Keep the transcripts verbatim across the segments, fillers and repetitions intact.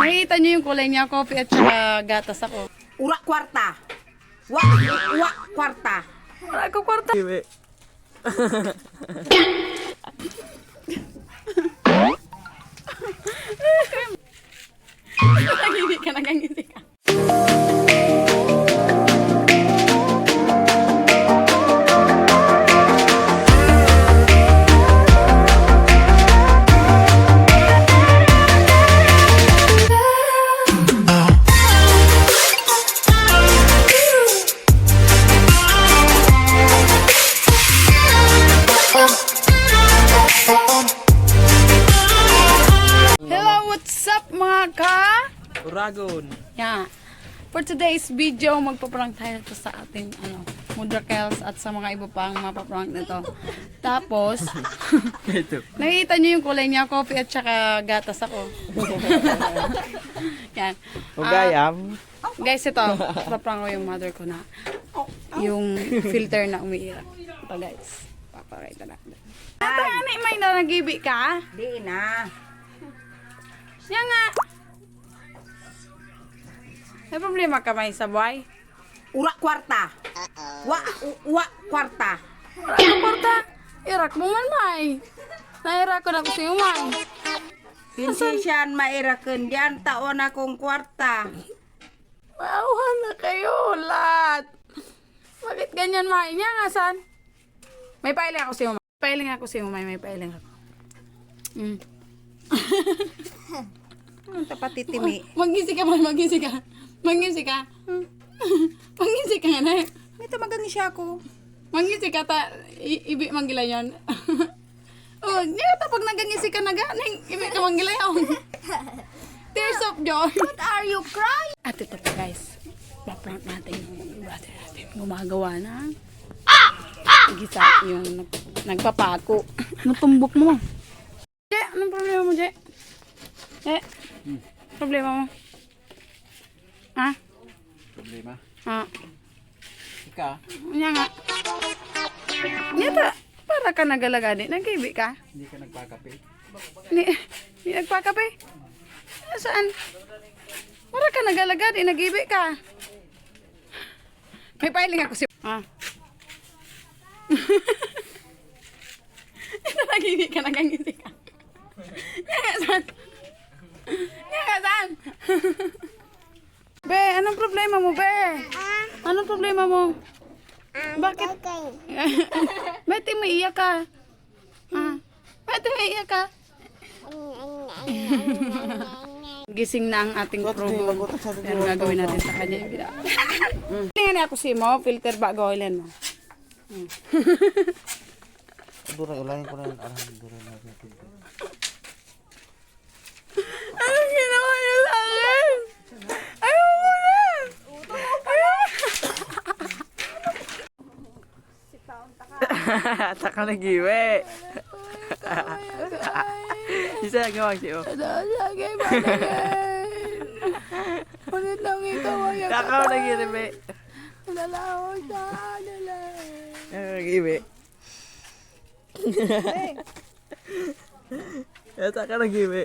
Nakikita niyo yung kulay niya, coffee at saka gatas ako. Ura kwarta. Wa, wa kwarta. Wala ko kwarta. Iwi. Nangiti ka, nangangiti ka. Hello, what's up, mga ka? Uragon. Yeah. For today's video, magpa-prank tayo to sa ating, ano, Mudrakels at sa mga iba pang mapaprank nito. Tapos, Ito. Nakikita niyo yung kulay niya, coffee at saka gatas ako. Yan. Ugay, Ah, am. Guys, ito, paprank ko yung mother ko na yung filter na umiiyak. Ito, guys, papakita na. Ate, ano, may na nagibi ka? Di na. Yan nga. May problema ka, may, sa buhay? Ura kwarta. Wa, wa kwarta. Ura kwarta. Irak mo man, may. Nairak ko na ko sa'yo, may. Kinsi siyan mairakon diyan, taon akong kwarta. Maawa na kayo, lahat. Bakit ganyan, may? Niya nga, san? May pailing ako sa'yo, may. Pailing ako sa'yo, may, may pailing ako. Mm. Ano ta patitimi? Magngisi ka, may, magngisi ka. Magngisi ka. Hmm. Magngisi ka nga na. Ito, magangisi ako. Magngisi ka, ta, i-, ibi manggilayon. Oh, niya ta pag nagangisi ka na ga, ning ibi ka manggilayon. Tears of joy. What are you crying? At ito pa, guys, pa-prank natin yung brother natin. Gumagawa ng gisa yung nag-, nagpapako. Natumbok mo. Je, anong problema mo, Je? Je, problema mo? Ha? Problema? Ah. Ika? Niya nga. Niya ta, para ka nagalagadi, nag-ibi ka? Hindi ka nagpakape? Ni, ni nagpakape? Saan? Para ka nagalagadi, nag-ibi ka? May pailing ako si... Ah. Nag-ibi ka, nag-ibi ka. Niya nga, saan? Niya nga, saan? Be, anong problema mo, be? Anong problema mo? Bakit? Bakit mo iiyak ka? Ah, bakit mo iiyak ka? Gising na ang ating progon. Pero gagawin natin sa kanya yung gina-, Mm. Tingnan niya ako si mo, filter ba gawin mo? Mm. Dura, ulayan ko na yung arang, dura na yung filter. Anong ginawa niyo sa akin? Ayoko na! Ayoko! Taka na giwi. Isa lang gawang siyo. Ano, lagi, malagay. Ulit lang ikaw, ayaw ka. Taka na giwi. Nalaho siya, nalaho. Taka na giwi. Yata ka nag-iwi.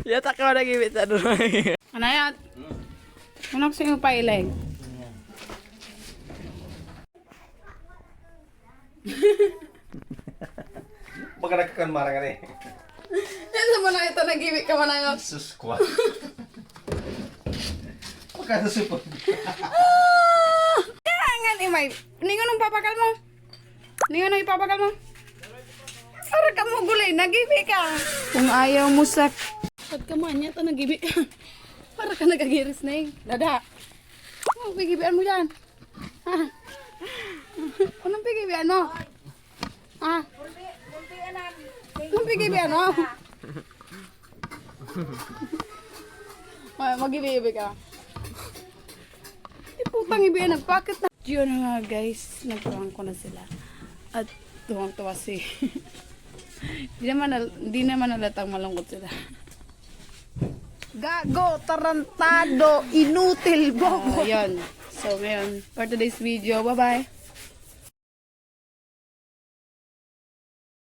Yata ka nag-iwi sa duray. Anayat? Anak sa iyong pailing. Baka nagkakan marang ka na eh. Yan sa manang ito, nag-iwi ka manang. Sus, kwa. Pagka sa supot. Ah! Kaya nga, Imay, ningon ang papakal mo? Ningon ang ipapakal mo? Para ka mo gulay, nag-iwi ka. Kung ayaw mo sa... Pagka mo, anya to, nag-iwi ka. Para ka nagagiris na eh. Dada. Ano ang pigibian mo dyan? Ha? Anong pigibian mo? Ah. Ang pigibian mo? Ma-, mag-ibi-ibi ka. Eh, putang ibi, nagpakit na. Yun na nga, guys, nagprank ko na sila. At tuwang-tuwa si... Di naman nal-, di naman nalatang malungkot sila. Gago, tarantado, inutil, bobo. Ah, yun. So, ngayon, for today's video, bye-bye.